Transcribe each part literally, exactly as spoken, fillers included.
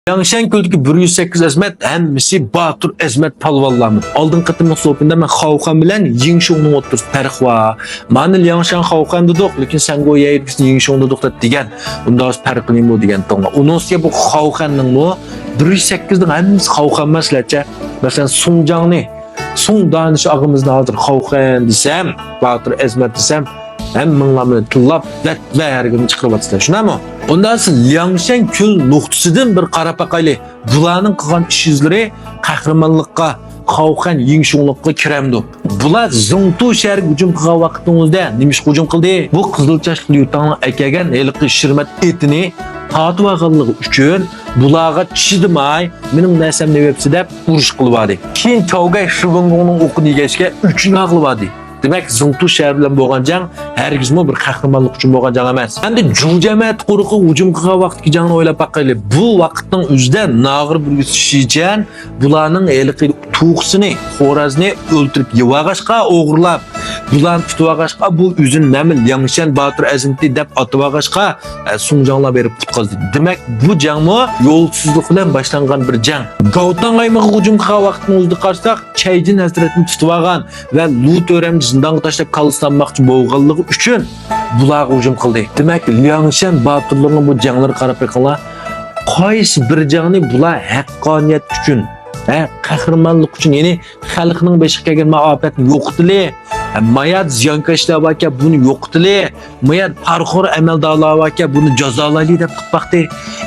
لياڭشەن كۆلىدىكى بىر يۈز سەككىز ئەزىمەت ھەممىسى باتۇر ئەزىمەت پالۋانلارمۇ. ئالدىنقى قېتىملىق سوپىندا مەن خاۋخەن بىلەن يىڭشۇڭنىڭ ئوتتۇرىسىدا پەرق بار. مانا لياڭشەن خاۋخەن دېدۇق، لېكىن سەن گويا يىڭشۇڭ دېدۇق دەپ دېگەن. ئۇنداق پەرقى نېمە بۇ دېگەن توڭلار. ئۇنىڭ ئۈستىگە بۇ خاۋخەننىڭمۇ بىر يۈز سەككىزنىڭ ھەممىسى خاۋخەن ئەمەس، لەچە. مەسىلەن، سۇڭجاڭنى، سۇڭ دانىش ئاغىمىزنى ھازىر خاۋخەن دېسەم، باتۇر ئەزىمەت دېسەم، ھەممىڭلار مېنى تىللاپ، بەت ۋە ھەرگىمنى چىقىرىۋاتىسىلەر، شۇنداقمۇ؟ ئۇنداق دېسە، لياڭشەن كۆل نۇقتىسىدىن بىر قاراپ باقايلى. بۇلارنىڭ قىلغان ئىش-ئىزلىرى قەھرىمانلىققا، خاۋخەن يىڭشۇڭلۇققا كىرەمدۇ؟ بۇلار زېڭتۇ شەھىرىگە ھۇجۇم قىلغان ۋاقتىڭىزدا نېمىشقا ھۇجۇم قىلدى؟ بۇ قىزىل چاچلىق ليۇتاڭنىڭ ئەكەلگەن ھېلىقى شىرمەت ئېتىنى تارتىۋالغانلىقى ئۈچۈن، بۇلارغا چىدىماي، مېنىڭ نەرسەمنى يەپسە دەپ ئۇرۇش قىلىۋالدى. كېيىن چاۋگەي شىۋېنگۇڭنىڭ ئوقىنى يېگەچكە ئۆچىنى ئاغلىۋالدى. دېمەك، زېڭتۇ شەھىرى بىلەن بولغان جەڭ ھەرگىزمۇ بىر قەھرىمانلىق ئۈچۈن بولغان جەڭ ئەمەس. ئەمدى جۇ جەمەتى قورۇقىغا ھۇجۇم قىلغان ۋاقىتتىكى جەڭنى ئويلاپ باقايلى. بۇ ۋاقىتنىڭ ئۆزىدە ناغرا بۈرگۈسى شىچەن بۇلارنىڭ ھېلىقى توخۇسىنى، خورازنى ئۆلتۈرۈپ يېۋالغاچقا، ئوغرىلاپ، بۇلارنى تۇتۇۋالغاچقا، بۇ ئۆزىنى نەمە لياڭشەن باتۇر ئەزىمىتى دەپ ئاتىۋالغاچقا، ئە، سۇڭجاڭلار بېرىپ قۇتقۇزدى. دېمەك، بۇ جەڭمۇ يولسىزلىق بىلەن باشلانغان بىر جەڭ. گاۋتاڭ ئايمىقىغا ھۇجۇم قىلغان ۋاقىتنىڭ ئۆزىدە قارىساق، چەيجىن ھەزرەتنى تۇتۇۋالغان ۋە لۇ تۆرەمنى زىندانغا تاشلاپ كاللىسىنى ئالماقچى بولغانلىقى ئۈچۈن بۇلارغا ھۇجۇم قىلدى. دېمەك، لياڭشەن باتۇرلىرىنىڭ بۇ جەڭلىرىگە قاراپ بېقىڭلار. قايسى بىر جەڭنى بۇلار ھەققانىيەت ئۈچۈن، ھە، قەھرىمانلىق ئۈچۈن، يەنى خەلقنىڭ بېشىغا كەلگەن ما ئاپەتنى يوقىتىلى، ھە، مايات زىيانكەشلەر باركەن، بۇنى يوقىتىلى، مايات پارىخور ئەمەلدارلار باركەن، بۇنى جازالايلى دەپ قىلىپ باقتى.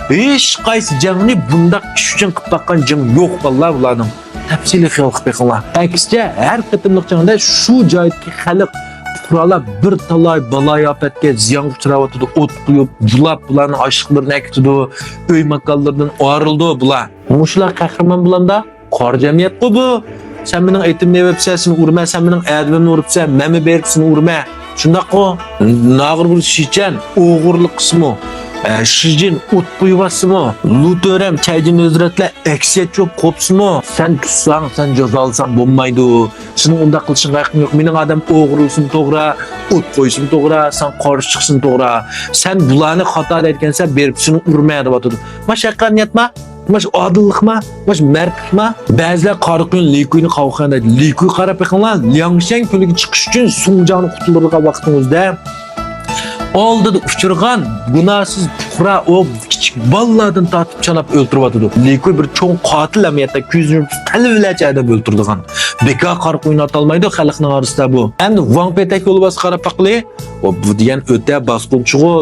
ھېچقايسى جەڭنى بۇنداق ئىش ئۈچۈن قىلىپ باققان جەڭ يوق، بالىلار، بۇلارنىڭ. تەپسىلىي خىيال قىلىپ بېقىڭلار. ئەكسىچە، ھەر قېتىملىق جەڭدە شۇ جايدىكى خەلق، پۇقرالار بىر تالاي بالايىئاپەتكە، زىيانغا ئۇچراۋاتىدۇ. ئوت قويۇپ، جۇلاپ، بۇلارنىڭ ئاشلىقلىرىنى ئەكېتىدۇ، ئۆي ماكانلىرىدىن ئايرىلىدۇ بۇلار. مۇشۇلار قەھرىمان بولامدا؟ قارا جەمئىيەتقۇ بۇ. سەن مېنىڭ ئېتىمنى يەپسەن، سېنى ئۇرىمەن، سەن مېنىڭ ئەدىمىمنى ئۇرۇپسەن، مەنمۇ بېرىپ سېنى ئۇرىمەن. شۇنداققۇ؟ ناغرا بىر شىچەن ئوغرىلىق قىلسىمۇ، ئە، شىجىن ئوت قويۇۋاتسىمۇ، لۇ تۆرەم چەيجىن ھەزرەتلەر ئەكسىيەتچى بولۇپ قوپسىمۇ، سەن تۇتساڭ، سەن جازالىساڭ بولمايدۇ. سېنىڭ ئۇنداق قىلىشىڭغا ھەققىڭ يوق. مېنىڭ ئادەم ئوغرىلىسىمۇ توغرا، ئوت قويسىمۇ توغرا، ساڭا قارشى چىقسىمۇ توغرا. سەن بۇلارنى خاتا دەيدىكەنسەن، بېرىپ سېنى ئۇرىمەن دەۋاتىدۇ. ماش ھەققانىيەتما؟ ماش ئادىللىقما؟ ماش مەردلىكما؟ بەزىلەر قارا قۇيۇن لىكۇينى خاۋخەن دەيدۇ. لىكۇي قاراپ بېقىڭلار، لياڭشەن كۆلىگە چىقىش ئۈچۈن سۇڭجاڭنى قۇتۇلدۇرىدىغان ۋاقتىڭىزدا، ئالدىدا ئۇچرىغان گۇناھسىز پۇقرا، ئۇ كىچىك بالىلاردىن تارتىپ چاناپ ئۆلتۈرۈۋاتىدۇ. لىكۇي بىر چوڭ قاتىل ئەمەلىيەتتە، كۆزىنى يۇمۇپ تەلۋىلەرچە ئادەم ئۆلتۈرىدىغان. بىكار قارا قۇيۇن ئاتالمايدۇ خەلقنىڭ ئارىسىدا بۇ. ئەمدى ۋاڭ پېتەك يولۋاسقا قاراپ باققىلى. ئۇ، بۇ دېگەن ئۆتە باسقۇنچىغۇ.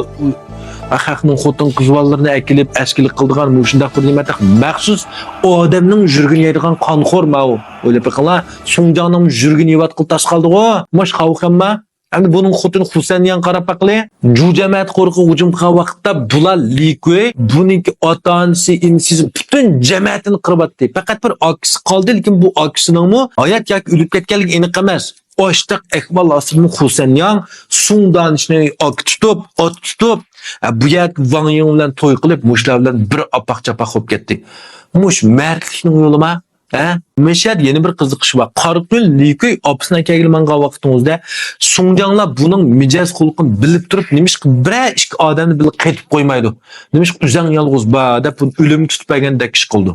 خەقنىڭ خوتۇن قىز بالىلىرىنى ئەكېلىپ ئەسكىلىك قىلىدىغان مۇشۇنداق بىر نېمە، مەخسۇس ئادەمنىڭ يۈرىكىنى يەيدىغان قانخور ماۋۇ. ئويلاپ بېقىڭلار، سۇڭجاڭنىڭ يۈرىكىنى يەۋاتقىلى تاس قالدىغۇ. ماش خاۋخەنما؟ ئەمدى بۇنىڭ خوتۇنى خۇسەنياڭ قاراپ باقىلى. جۇ جەمەتى قورۇقىغا ھۇجۇم قىلغان ۋاقىتتا بۇلار لىكۇي، بۇنىڭكى ئاتا-ئانىسى، ئىنىسى، پۈتۈن جەمەتىنى قىرىۋەتتى. پەقەت بىر ئاكىسى قالدى، لېكىن بۇ ئاكىسىنىڭمۇ ھايات ياكى ئۆلۈپ كەتكەنلىكى ئېنىق ئەمەس. ئاشتاق ئەھۋال ئاستىدا خۇسەنياڭ سۇڭدانىشنى ئاكا تۇتۇپ، ئات تۇتۇپ، ھە، بۇ يەردىكى ۋاڭ يىڭ بىلەن توي قىلىپ، مۇشۇلار بىلەن بىر ئاپاق چاپاق بولۇپ كەتتى. مۇشۇ مەردلىكنىڭ يولىما؟ ھە؟ مەشەدە يەنە بىر قىزىقىش بار. قارا قۇيۇن لىكۇي ئاپىسىنى ئەكەلگىلى ماڭغان ۋاقتىڭىزدا، سۇڭجاڭلار بۇنىڭ مىجەز خۇلقىنى بىلىپ تۇرۇپ، نېمىشقا بىرەر ئىككى ئادەمنى بىللە قېتىپ قويمايدۇ؟ نېمىشقا ئۆزەڭ يالغۇز بار دەپ، بۇنى ئۆلۈمگە تۇتۇپ بەرگەندەك ئىش قىلىدۇ.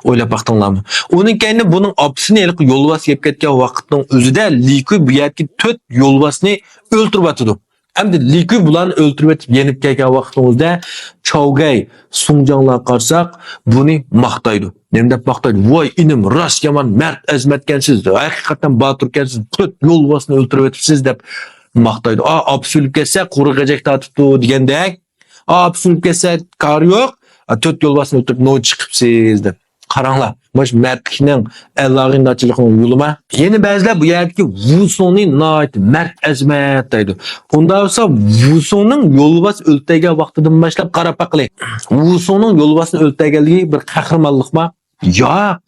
ئويلاپ باقتىڭلارمۇ؟ ئۇنىڭ كەينىدە بۇنىڭ ئاپىسىنى ھېلىقى يولۋاس يەپ كەتكەن ۋاقىتنىڭ ئۆزىدە لىكۇي بۇ يەردىكى تۆت يولۋاسنى ئۆلتۈرۈۋاتىدۇ. ئەمدى لىكۇي بۇلارنى ئۆلتۈرۈۋېتىپ يېنىپ كەلگەن ۋاقتىڭىزدا، چاۋگەي، سۇڭجاڭلارغا قارىساق، بۇنى ماختايدۇ. نېمە دەپ ماختايدۇ؟ ۋاي ئىنىم، راست يامان مەرد ئەزىمەتكەنسىز، ھەقىقەتەن باتۇركەنسىز، تۆت يولۋاسنى ئۆلتۈرۈۋېتىپسىز دەپ ماختايدۇ. ئا، ئاپىسى ئۆلۈپ كەتسە، قۇرۇق غېجەك تارتىپتۇ دېگەندەك. ئاپىسى ئۆلۈپ كەتسە، كارى يوق. ئا، تۆت يولۋاسنى ئۆلتۈرۈپ نوچى چىقىپسىز دەپ. قاراڭلار، مۇشۇ مەردلىكنىڭ، ئەللاغىنىدارچىلىقنىڭ يولىما؟ يەنە بەزىلەر بۇ يەردىكى ۋۇسۇڭنى ناھايىتى مەرد ئەزىمەت دەيدۇ. ئۇنداق بولسا، ۋۇسۇڭنىڭ يولۋاس ئۆلتۈرگەن ۋاقتىدىن باشلاپ قاراپ باقىلى. ۋۇسۇڭنىڭ يولۋاسنى ئۆلتۈرگەنلىكى بىر قەھرىمانلىقما؟ ياق.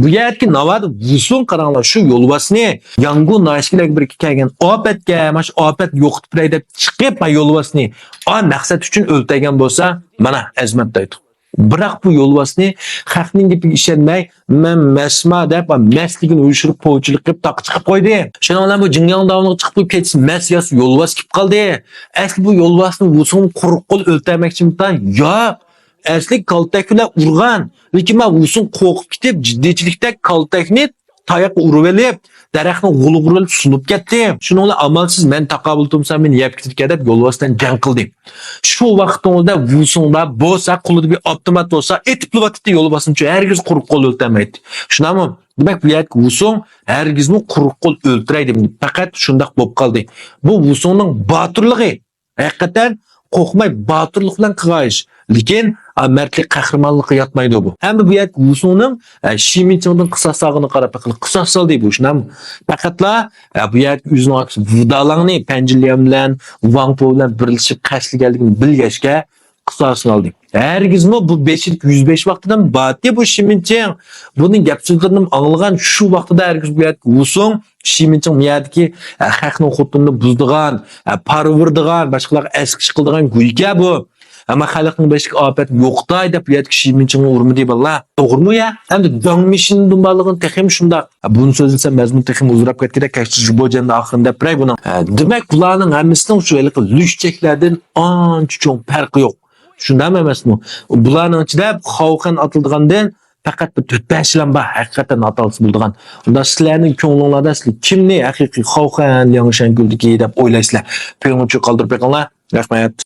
بۇ يەردىكى ناۋادا ۋۇسۇڭ، قاراڭلار، شۇ يولۋاسنى ياڭگۇ ناھىيەسىگە بىر كەلگەن ئاپەتكە، مانا شۇ ئاپەت يوقىتىپ بېرەي دەپ چىقىپ، مانا يولۋاسنى ئا مەقسەت ئۈچۈن ئۆلتۈرگەن بولسا، مانا ئەزىمەت دەيدۇ. بىراق بۇ يولۋاسنى خەقنىڭ گېپىگە ئىشەنمەي، مەن مەسما دەپ، مەسلىكىنى ئۆچۈرۈپ، پوچىلىق قىلىپ، تاغقا چىقىپ قويدى. شۇنىڭ بىلەن بۇ جىڭياڭ داۋىنىغا چىقىپ قويۇپ، كەچسى مەس ياس يولۋاس كېلىپ قالدى. ئەسلى بۇ يولۋاسنى ۋۇسۇڭ قۇرۇق قول ئۆلتۈرمەكچىمىتى؟ ياق. ئەسلى كالتەك بىلەن ئۇرغان، لېكىن مانا ۋۇسۇڭ قورقۇپ كېتىپ، جىددىيچىلىكتە كالتەكنى تاياققا ئۇرۇۋېلىپ، دەرەخنى غولىغا ئۇرۇۋېلىپ سۇنۇپ كەتتى. شۇنىڭ بىلەن ئامالسىز مەن تاقابىل تۇرمىسام مېنى يەپ كېتىدىكەن دەپ يولۋاس بىلەن جەڭ قىلدى. شۇ ۋاقتىڭىزدا ۋۇسۇڭدا بولسا، قولىدا بىر ئاپتومات بولسا، ئېتىپلىۋاتاتتى يولۋاس ئۈچۈن، ھەرگىز قۇرۇق قول ئۆلتۈرمەيتتى. شۇنداقمۇ؟ دېمەك، بۇ يەردىكى ۋۇسۇڭ ھەرگىزمۇ قۇرۇق قول ئۆلتۈرەي دېمىدى. پەقەت شۇنداق بولۇپ قالدى. بۇ ۋۇسۇڭنىڭ باتۇرلۇقى، ھەقىقەتەن قورقماي باتۇرلۇق بىلەن قىلغان ئىش. لېكىن، ئا، مەردلىك قەھرىمانلىققا ياتمايدۇ بۇ. ئەمدى بۇ يەردىكى ۋۇسۇڭنىڭ، ئە، شىمىنچىڭدىن قىساس ئالغىنىغا قاراپ بېقىڭلار. قىساس ئالدى بۇ شۇنداقمۇ؟ پەقەتلا، ئە، بۇ يەردىكى ئۆزىنىڭ ئاكىسى ۋۇدالاڭنى پەنجىليەن بىلەن، ۋاڭ پو بىلەن بىرلىشىپ قەستلىگەنلىكىنى بىلگەچكە، قىساسىنى ئالدى. ھەرگىزمۇ بۇ بېشىدىكى يۈز بەش ۋاقتىدىن باتتى بۇ شىمىنچىڭ. بۇنىڭ گەپ سۆزلىرىنى ئاڭلىغان شۇ ۋاقتىدا ھەرگىز بۇ يەردىكى ۋۇسۇڭ شىمىنچىڭ بۇ يەردىكى، ئە، خەقنىڭ خوتۇنىنى بۇزىدىغان، ئە، پارا ئۇرىدىغان، باشقىلارغا ئەسكى چىقىدىغان گۇيكە بۇ. ئەمما خەلقنىڭ بېشىدىكى ئاپەت يوقىتاي دەپ بۇ يەردىكى شىمىنچىڭنى ئۇرمىدى بالىلار. توغرىمۇ يا؟ ئەمدى داڭ مىشىننى دۇمبالىغىنى تېخىمۇ شۇنداق. بۇنى سۆزلىسەم مەزمۇن تېخىمۇ ئۇزىراپ كەتكۈدەك، كەچتە جۇبوجيەننى ئاخىرىنى دەپ بېرەي بۇنىڭ. ھە، دېمەك، بۇلارنىڭ ھەممىسىنىڭ شۇ ھېلىقى لۈشچەكلەردىن ئانچە چوڭ پەرقى يوق. شۇنداقمۇ ئەمەسمۇ؟ بۇلارنىڭ ئىچىدە خاۋخەن ئاتىلىدىغاندىن پەقەت بىر تۆت-بەش يىلان بار، ھەقىقەتەن ئاتالغۇسى بولىدىغان. ئۇندا سىلەرنىڭ كۆڭلۈڭلاردا سىلەر كىمنى ھەقىقىي خاۋخەن، لياڭشەنگۈلدىكى دەپ ئويلايسىلەر؟ پىڭلۇچۇ قالدۇرۇپ بېقىڭلار. رەھمەت.